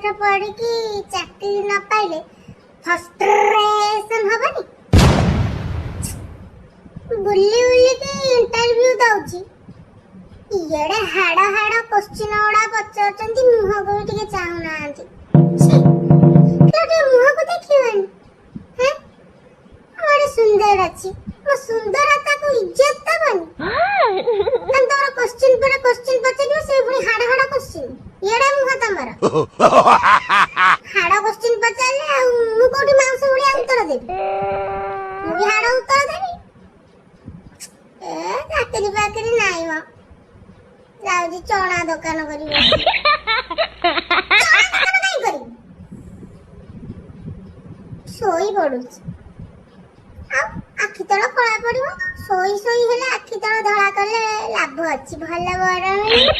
ପାଠ ପଢିକି ଚାକିରି ନ ପାଇଲେ ଫ୍ରଷ୍ଟ୍ରେସନ ହବନି? ବୁଲି ବୁଲିକି ଇଣ୍ଟରଭ୍ୟୁ ଦଉଛି, ଇଆଡେ ହାଡ ହାଡ କୋଶ୍ଚିନ୍ ଗୁଡା ପଚାରୁଛନ୍ତି, ମୁହଁକୁ ବି ଟିକେ ଚାହୁଁନାହାନ୍ତି। ଛି, ଟିକେ ମୁହଁକୁ ଦେଖିବନି? ହେଁ, ବଡ ସୁନ୍ଦର ଅଛି, ମୋ ସୁନ୍ଦରତାକୁ ଇଜ୍ଜତ ଦବନି? ତାହେଲେ ତମର କୋଶ୍ଚିନ୍ ପରେ କୋଶ୍ଚିନ୍ ପଚାରିବ, ସେ ପୁଣି ହାଡ ହାଡ କୋଶ୍ଚିନ୍। ଇଆଡେ ମୁହଁ ତମର, ହାଡ କୋଶ୍ଚିନ୍ ପଚାରିଲେ ଆଉ ମୁଁ କୋଉଠି ମାଉଁସ ଭଳିଆ ଉତ୍ତର ଦେବି? ମୁଁ ବି ହାଡ ଉତ୍ତର ଦେବି। ଏ ଚାକିରି ବାକିରି ନାଇଁ ମ, ଯାଉଛି ଚଣା ଦୋକାନ କରିବି। ଚଣା ଦୋକାନ କାଇଁ କରିବି? ଶୋଇ ପଡୁଛି ଆଉ ଆଖି ତଳ କଳା ପଡିବ। ଶୋଇ ଶୋଇ ହେଲେ ଆଖି ତଳ ଧଳା କଲେ ଲାଭ ଅଛି, ଭଲ ବର ମିଳିବ।